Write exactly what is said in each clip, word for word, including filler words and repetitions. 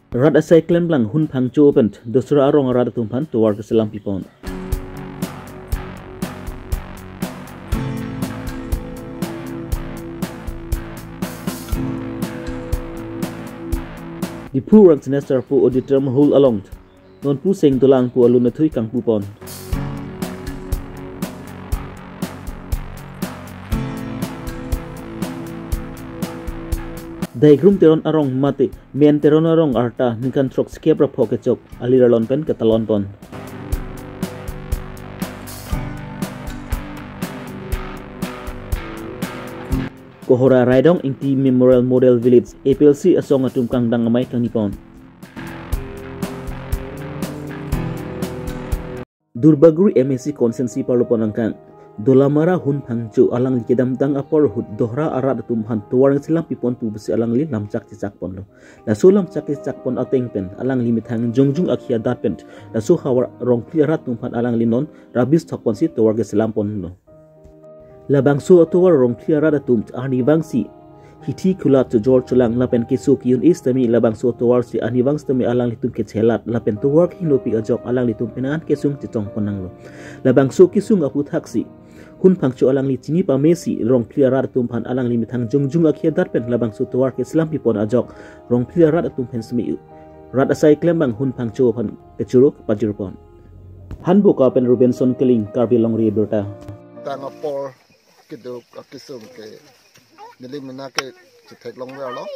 Rat asai klemblang Hun Phangcho pen Dosra arong arat atum aphan tovar keselam pipon. Diphu Rangsina Sarpo Auditorium Hall along nonpu seng dolang pu alun athui kangpupon. Daigrum Teron arong mate Men Teron arong arta ningkan throksikep ra pho kechok alir alon pen ketalonpon. Kohora Raidong Ingti Memorial Model Village A P L C asong atum kangdang amei kangnipon. Durbagori M A C constituency parlopon angkang Dolamara Hun Phangcho alangli kedamtang apor ahut Dosra arat atum aphan tovar keselam pipon pu pusi alangli lamchak chechakponlo. Laso lamchak chechakpon ateng pen alangli methang jongjung akhei adat pen laso havar Rongphli arat atum aphan alangli non rabis thokponsi tovar keselamponlo. Labangso atovar Rongphli arat atum arnivang si hithi khulat chojor cholang lapen keso ke-un-e sitame labangso atovar si arnivang sitame alanglitum kechelat lapen tovar kehingnopi ajok alanglitum penan kesung chetongponnanglo. Labangso kesung aputhaksi Hun Phangcho alangli chini pamesi Rongphli arat atum aphan alangli methang jongjung akhei adat pen labangso tovar keselam pipon ajok Rongphli arat atum aphan semi rat asai klembang Hun Phangcho aphan kechoro pajirpon. Hanboka pen Rubenson Keling, Karbi Longri Abirta. Tang apor keduk akesung ke neli mena ke chetheklong verlo.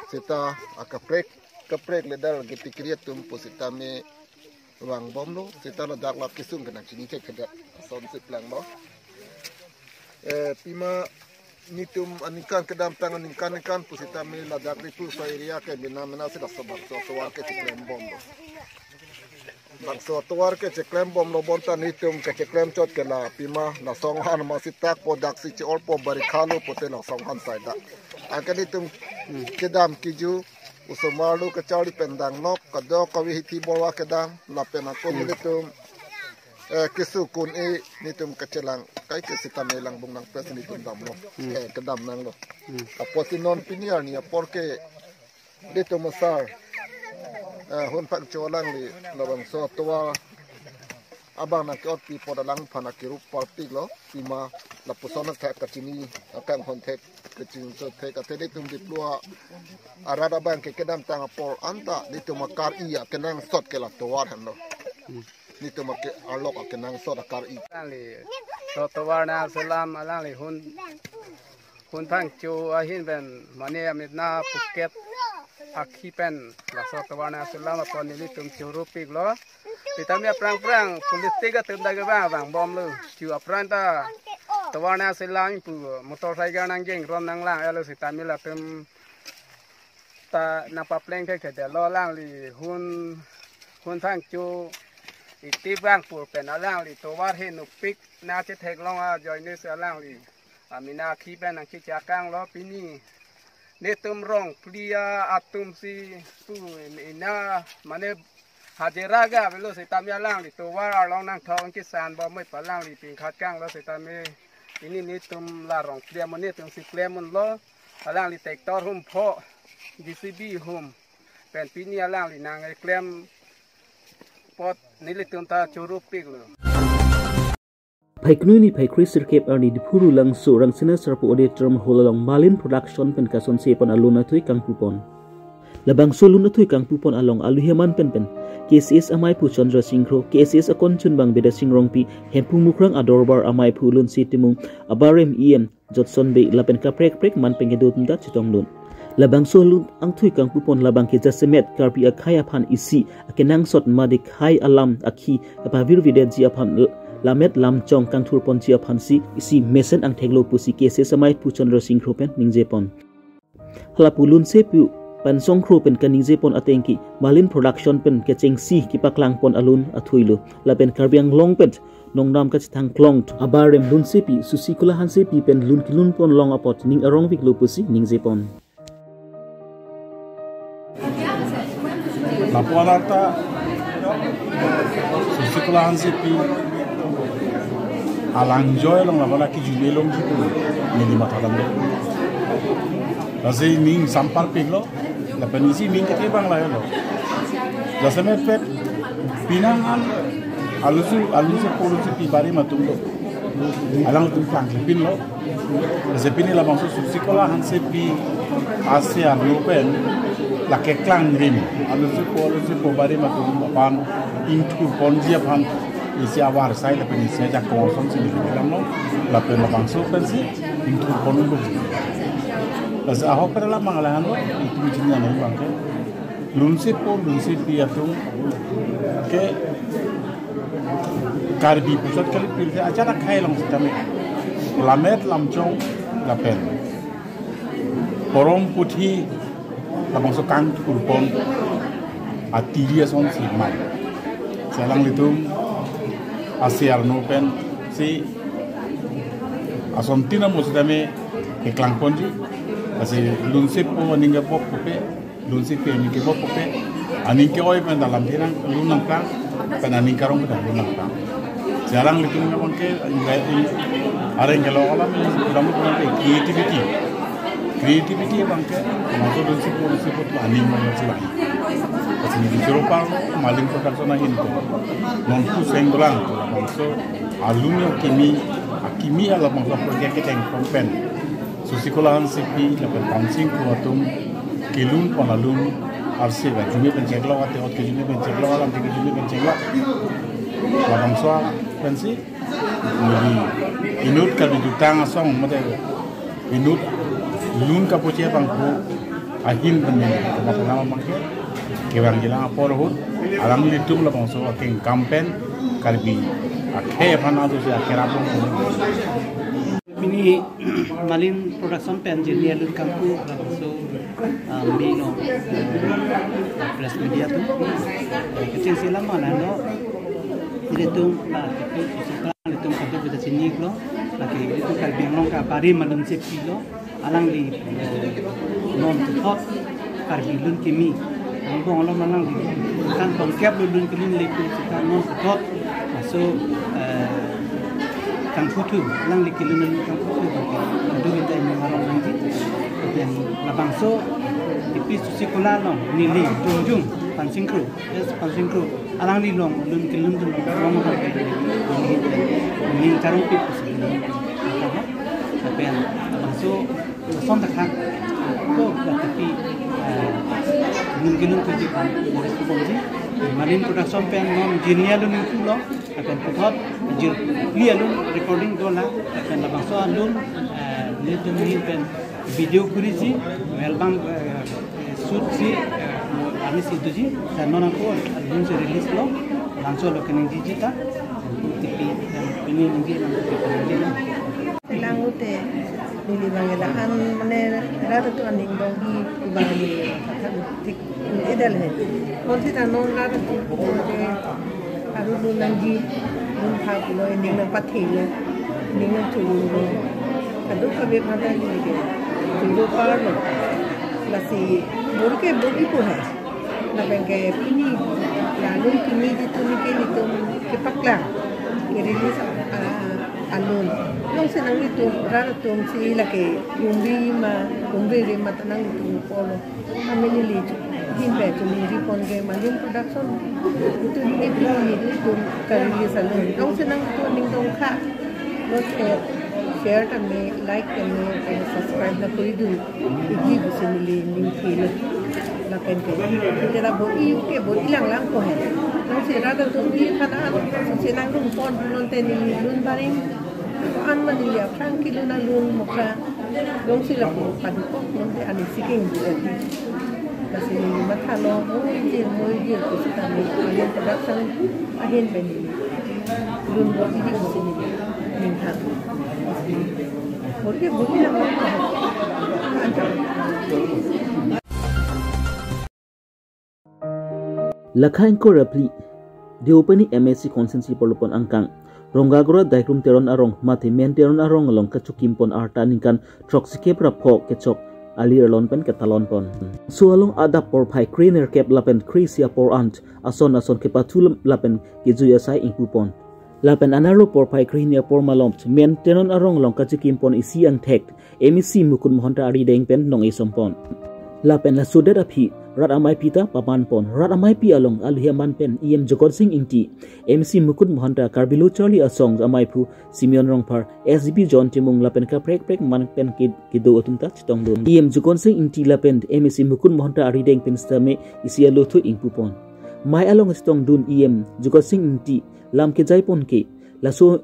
Seta akaprek kaprek ledal ke tikri atum pusitame vangbomlo. Seta ladak la kesung ke nangchini thekthedet asonsi planglo. Eh, pima nitum aningkan kedamtang aningkan ningkan pusitame ladak Diphu area ke mena mena seta sobangso tovar ke cheklembomlo. Bangso tovar ke cheklembomlo bonta nitum ke cheklem chot ke la pima lason han masi tak po daksi che-orpo barikha lo pote lason han sai dak. Anke nitum kedam kiju osomar lo kacharli pen dangnok kadokave hithi borwa kedam lapen ako nitum eh, keso ke-un-e nitum kachelang kai ke sitame langbung nangpes nitum damlo. Eh, kedamnanglo. Apotsi non pini arni apor ke nitum asar eh, Hun Phangcho alangli labangso tovar abang nangke-otpi apot alangphan akirup parpiklo. Pima lapuson athak kachini akanghon thek kachinso thek athe nitum Diphu arat abang ke kedamtang apor anta nitum akar-i akenangsot ke la tovar henlo. Nitum ake arlok akenangsot akar-i. Alangli laso tovar nangselam alangli Hun Hun Phangcho ahin pen mane amitna Phuket akhei pen laso tovar nangselam apot nelitum choropiklo. Sitame aphrang phrang politik atum ta kevang vangbomlo. Chu aphrang ta tovar nangselam pu motorcycle nangjeng ron nanglang-etlo sitame latum ta nangpapleng thekthedetlo alangli Hun Hun Phangcho iti vangpur pen alangli tovar hingno pik nangchetheklong ajoine si alangli amena akhei pen nangkechakanglo pini. Netum Rongphli atumsi pu ina mane hajira ke avelo sitame alangli tovar arlong nangthok kisan bomoi pu alangli pingkhatkanglo sitame. Pini netum la Rongphli amonit atumsi klem unlo. Alangli tractor hum pho, J C B hum. Pen pini alangli nangkeklem apot nelitum ta choropiklo. Phaikuni ni phaikri sirkep arni Diphu Rulangso Rangsina Sarpo Auditorium Hall along Malin Production pen kasonsepon alun athui kangpupon. Labangso lun athui kangpupon along aluhiman pen pen K C S amaiphu Chandra Singh Kro, K C S akon chunbang Bidya Sing Rongpi, Hemphu Mukrang adorbar amaiphu Lunse Timung, abarem E M Jotson Bey lapen kaprek kaprek man pengkedo atum ta chetongdun. Labangso lun athui kangpupon labang ke jasemet Karbi akhei aphan isi akenangsot mate khei alam akhei kapavirvidetji aphan l-, lammet lamchong kangthurponji aphansi isi mesen angtheklo pusi K C S amaiphu Chandra Singh Kro pen ningjepon. Halapu Lunse pu Pansong Kro pen kaningjepon atengke Malin Production pen kechengsi kepaklangpon alun athuilo. Lapen Karbi Anglong pen nongdam kachethang klong abarem Lunsepi Susikola Hansepi pen lun kelunpon long apot ning arongviklo pusi ningjepon. Lapu-an arta Susikola Hansepi alang joy long lapu-an aki juli long jitu neli matha damlo. Lasi ning samparpiklo, lapen isi ning kete bang lahelo. Laso amat pen pinang an alusi alusi polusi pi barim atum do. Alangtum klang klepin lo. Lasi pini labangso Sasikola Hansepi ase arlo pen lake klang rim alusi polusi po barim atum aphan ingthur ponji aphan isi awar sai lapen isi ajak kosonsi nelilang lo lapen labangso pensi ingthur pon lo. Lasi ahok pen la mangala han lo itum jingna nang bangke. Lunsepo lunsepi atum ke Karbi pusat kali pilse acara khai long sitame. Lamet lamchong lapen porom puthi labangso kangthur pon atiri asonsi mai. Lasi alanglitum ase arlo pensi asontin amo sitame keklang ponji. Lasi lunsepo aning kebok pupe, lunsepi aning kebok pupe, aning ke-oi pen dalam tirang lun nangkang, pen aning karong pen lun nangkang. Lasi alanglitum abangke, areng kelo alam, alam abangke creativity. Creativity abangke, maso lunsepo lunsepo aning abangke si lahi. Lasi neli choro pang, Malin Production ahin ko. Non ku seng dolang, labangso alun akimi, akimi alabangso project keteng pon pen. Sasikola Hansepi lapen Pansing Kro atum kelun pon alun arsi ba jumi pen cheklok ate ot ke jumi pen cheklok alam ke jumi pen cheklok. Labangso pensi neli inut kali dutang asong mate inut lun kapoche bangku ahin pen neli kama penama bangke kevang jilang apor ahut alanglitum labangso akeng kampen Karbi akhei aphan adusi akhei rapong. Pini Malin Production pen jirni alun kangpu labangso, ah, mino, ah, press media atum. Kechengsi alam mana lo, ilitum, ah, ilitum kadokave ta chini lo, lake ilitum Karbi Anglong kabarim alunsepi lo, alangli, eh, non puthot Karbi lun kimi. Angbong along alangli kan tongkep lo lun kimi le pu sita non puthot. Laso, eh, kangputhu, alangli kelun alun kangputhu. Adu kita ini marong lagi. Dan labangso ipi Sasikola along neli jongjung Pansing Kro, yes, Pansing Kro. Alangli along lun kelun dun along along ning charong pit pusi. Lapen labangso lason thakthak ko latipi, eh, lun kelun tuji kan, lun kelun tuji. Malin Production pen non jirni alun ingpu lo, lapen puthot jirni alun recording dolang, lapen labangso alun, eh, nelitum ahin pen video kuriji, album, eh, shoot si, eh, arnisi doji, dan non ako alunsi release lo, labangso lo keningji ta, tipi, dan pini ningji, dan tipi ningji. Langute, neli bang la-an mane rat atum aning dongji bang neli thik edal he. Konsita non rat atum ke aru lun nangji, lun pha pulo, aning nangpathelo, aning nangcholo lo. Kadokave aphan ta neli ke cholo parlo. Lasi bor ke bor kipu he. Lapen ke pini la lun kimi jitu neli ke ilitum kepaklang, ke release, ah, alun. Jongsi nanglitum rat atum si lake umri ma, umri rim ma ta nanglitum polo. Amen neli ahin pen choningri pon ke Malin Production. Itum neli pini nelitum ka-release alun. Jongsi nanglitum aning dongkha, no share, share tame, like tame, eh, subscribe nangkuri dun. Iji pusi neli ning kilo. Lapen ke, kita la bor-i ke bor-i lang lang ko he. Jongsi rat atum pi aphan an, jongsi nangrum pon non te neli lun barim. An mane ya, aphrang kelun alun mokha. Jongsi lapu padukok non te ani siking bu ati. Lasi neli mathalo, moi jir, moi jir, pusitame, Malin Production ahin pen neli lun bor-i di pusi neli ning than. Bor-i, bor-i lang lang. Anjak. Lakha ingkoi ra phli, Deopani M A C constituency apor lopon angkang Rongagora Daikrum Teron arong mate Men Teron arong along kachikim pon arta ningkan throksikep ra pho kechok ali arlon pen ketalon pon. Laso along adap porphai krenerkep lapen kre-isi apor an ason ason kepathu lapen kejui asai ingpu pon. Lapen anerlo porphai krehini apor malom Men Teron arong along kachikim pon isi angthek M A C Mukund Mahanta arideng pen nong-e som pon. Lapen laso det aphi Rat ameipi ta paman pon. Rat ameipi along aluhi aman pen E M Jugot Sing Ingti, M C Mukut Mahanta, Karbi Lo Charli Asong amaiphu Simeon Rongphar, S D P John Timung lapen kaprek prek man pen ke-, kedo atum ta chetongdun. E M Jugot Sing Ingti lapen M C Mukut Mahanta arideng pen sitame isi aluthu ingpu pon. Mei along chetongdun E M Jugot Sing Ingti lam kejai pon ke, laso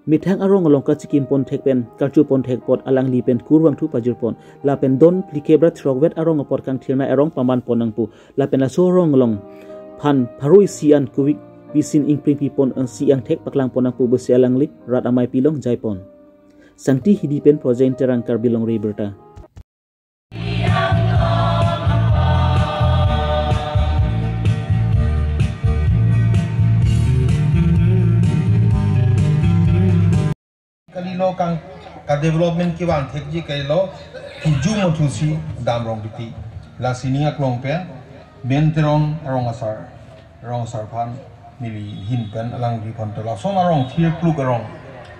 methang arong along kachikim pon thek pen karcho pon thek apot alangli pen kurvangthu pajir pon. Lapen don phlikep ra throkvet arong apot kangthirnei arong paman pon nangpo. Lapen laso arong along phan pharo isi an covid bisin ingpring pi pon, eh, si angthek paklang pon nangpo pusi alangli rat ameipi along jai pon. Sangti Hidi pen Projen Terang, Karbi Longri Abirta. Kalilo kang ka development kevang thekji kalilo, kijum mathusi damrong biti. Lasi ning aklong pen Ben Terang arong asar, arong asar aphan neli hin pen alangli aphan ta lason arong thirkluk arong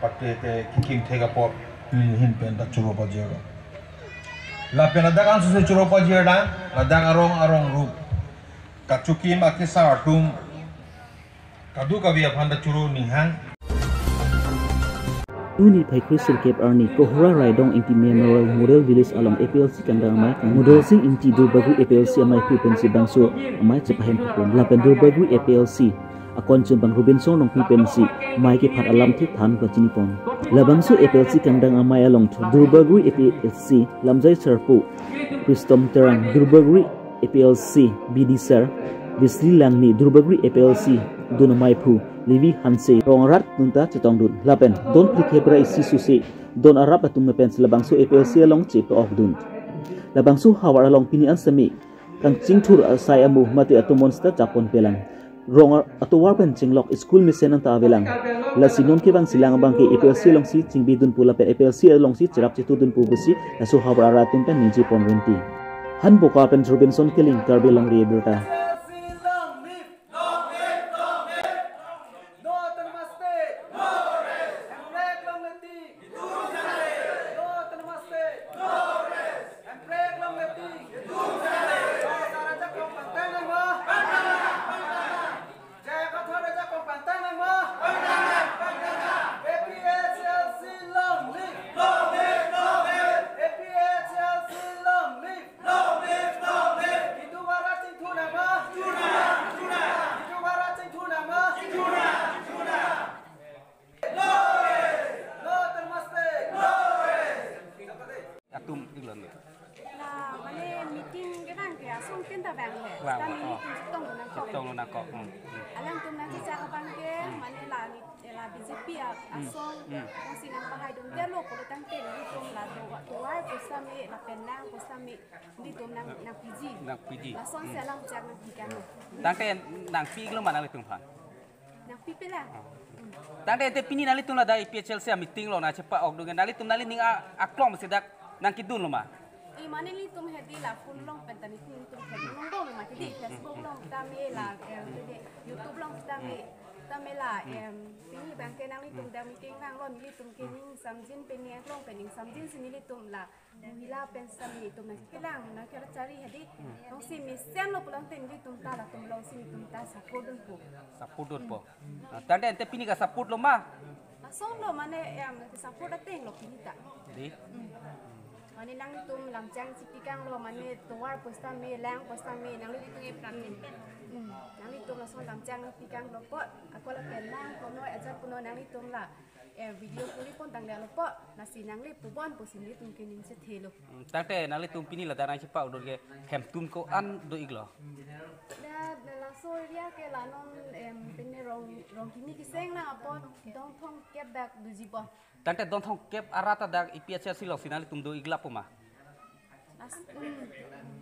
pate te kikim thek apot neli hin pen ta choro pajir. Lapen ladak ansose choro pajir na, ladak arong arong rup kachikim akesar atum kadokave aphan ta choro ninghang. Niphai kre sirkep arni Kohora Raidong Ingti Memorial Model Village along A P L C kangdang amei Mudol Sing Ingti Durbagori A P L C amaiphu pensi bangso amei chepahem pon. Lapen Durbagori A P L C akon chumbang Robinson Rongpi pensi mei kephat alamthe than pachini pon. Labangso A P L C kangdang amei along Durbagori A P L C lamjai sarpo Kristom Terang, Durbagori A P L C B D sir Wesley Langni, Durbagori A P L C dun amaiphu Levi Hanse, rong arat atum ta chetongdun. Lapen don phlikep ra isi suse don arap atum pensi labangso A P L C along chepa-okdun. Labangso havar along pini an sitame kangchingthur asai amu mate atomon sita chapon pelang. Rong ar-, atovar pen chenglok school mesen anta avelang. Lasi non kevang silang abang ke A P L C alongsi chingbidun pu lapen A P L C alongsi cherap chetudun pu pusi laso havar arat atum pen ningje pon rinti. Hanboka pen Robinson Killing, Karbi Longri Abirta. No Autonomous State! No rest! Hemprek long meeting! No Autonomous State! No rest! Hemprek long meeting! Rasa raja kong pantang nang ma? Jaya Kathar raja kong pantang nang ma? A P H L C long live! Long live! Long live! A P H L C long live! Long live, long live! Hindu Bharat chingthur nang ma? Chingthur nang, chingthur nang. Hindu Bharat chingthur nang ma? Chingthur nang, chingthur nang. Glory! No Autonomous State! Glory! Atum iklo ne. La, mane meeting kevang ke asong tin ta vang le. Vang, sitame oh. Meeting chetongdun nangkok. Chetongdun nangkok. Hmm, hmm. Alangtum nangchechak abang ke, hmm, mane la ni, la B J P a, hmm, asong, hmm, kongsi nangpahaidun detlo pulo tangte nelitum la do, do ai pusitame, lapen lang pusitame, nelitum nang, nangpiji. Nangpiji. Lasonsi, hmm, alam chak nangpi kang. Tangte nangpi iklo ma nanglitum aphan? Nangpi pelang. Tangte ante pini nanglitum ladak A P H L C a meeting lo nangchepa-okdun ke nanglitum nanglining a, aklong si dak nangkedunlo ma? I mane nelitum hedi la phone along pen ta nelitum hedi nangdun ma hedi, hmm, Facebook along tame la, hmm, em, hedi YouTube along tame, hmm, tame la, hmm, em, pini abang ke nanglitum, hmm, dak meeting nanglo nelitum ke, hmm, ning samjin pen ning aklong pen ning samjin si nelitum la Mohila pen sitame nelitum nangkelang nangkechari hedi. Hmm. Jongsi mesenlo pulo tangte nelitum ta latum alongsi nelitum ta support dunpo. Support dunpo. Hmm. Ah, tangte ante pini ka support lo ma? Lasonlo mane em support ateng lo pini ta. Di? Hmm. Mane nanglitum lamchang chipi kanglo mane tovar pusitame lang pusitame nanglitum e pran pen. Hmm. Nanglitum lason lamchang pi kanglo apot. Ako lapen lang punoi ajat punoi nanglitum la eh, video kuri pon tangdetlo apot, lasi nangli pubon pusi nelitum ke ning chethelo. Hmm, tangte nanglitum pini ladak nangchepa-okdun ke hemtun ko-an do iklo? Da, da laso area ke la non, em, pini rong, rong kimi keseng nang apot, don thomkep dak doji bo. Tangte don thomkep arat ta dak A P H L C alongsi nanglitum do iklap pu ma? As-, um,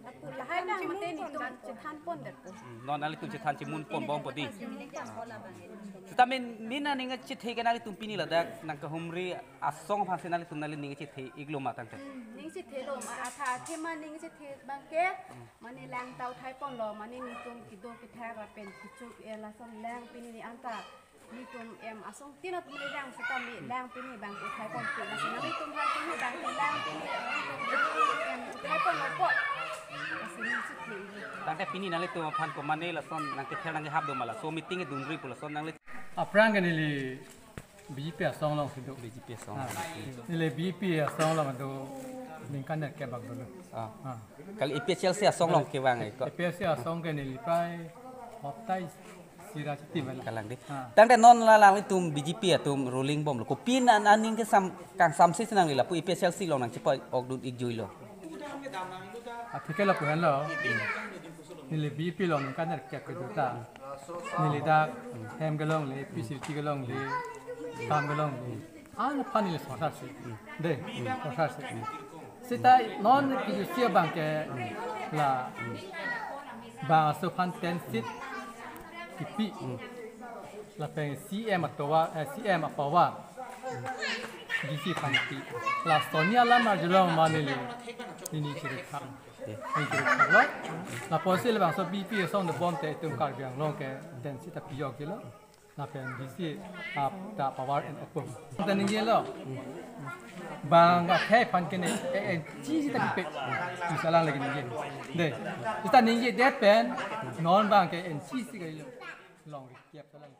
apu lahai nang mate nelitum chethan pon dak pu. Hmm, non nanglitum chethan chemun pon bompo di. Sitame pini nangning chethe ke nanglitum pini ladak nangkahumri asong aphansi nanglitum nanglining chethe iklo ma tangte? Hmm, ning chethelo ma, athe athe ma ning chethe abang ke, hmm, mane lang ta uthai ponlo, mane nelitum kedo kethak lapen kechuk, eh, lason lang pini ni anta. Nelitum em asong tin atum le lang sitame lang pini abang uthai ponpe. Lasi nanglitum aphan pini abang ke lang pini em uthai ponlo apot. Lasi ning chethelo. Tangte pini nanglitum aphan komane lason nangkethel nangkehap do ma, laso meeting kedun ri pu lason nangli. Aphrang ke neli B J P asong alongsi do. B J P asong. Ah, neli B J P asong along do ningkan nerkep bak dolo. Ah. Ah. Kali A P H L C asong along kevang, eh, ko. A P H L C asong ke neli prai hoptai sira chiti bela. Kalang di. Ah. Tangte non la nanglitum B J P atum ruling bomlo. Kopi an aning kesam kangsamse si nangli lapu A P H L C along nangchepa-okdun-ik juilo. Atheke lapu henlo. Neli B J P along ningkan nerkep kedo ta. Neli dak hem kelongle, facility kelongle, kam kelongle. Anphan neli sorsarse. De, sorsarse. Seta non kejutsi abang ke la bang aso aphan ten seat kipi. Lapen C M atovar, eh, C M apower D C aphan pi. La Sonia alam arjulong ma neli. Neli chiri khang. Neli chiri khanglo. Lapusi labangso B J P asong dobom te itum Karbi Anglong ke ten seat ta pijokjilo. Lapen D C ap ta power and apum. Ta ningjelo. Bang akhei aphan ke ne, eh, eh, chi si ta kipe. Misalang lagi ningje. De. Seta ningjedet pen non bang ke en chi si kalilo. Longrikep salang.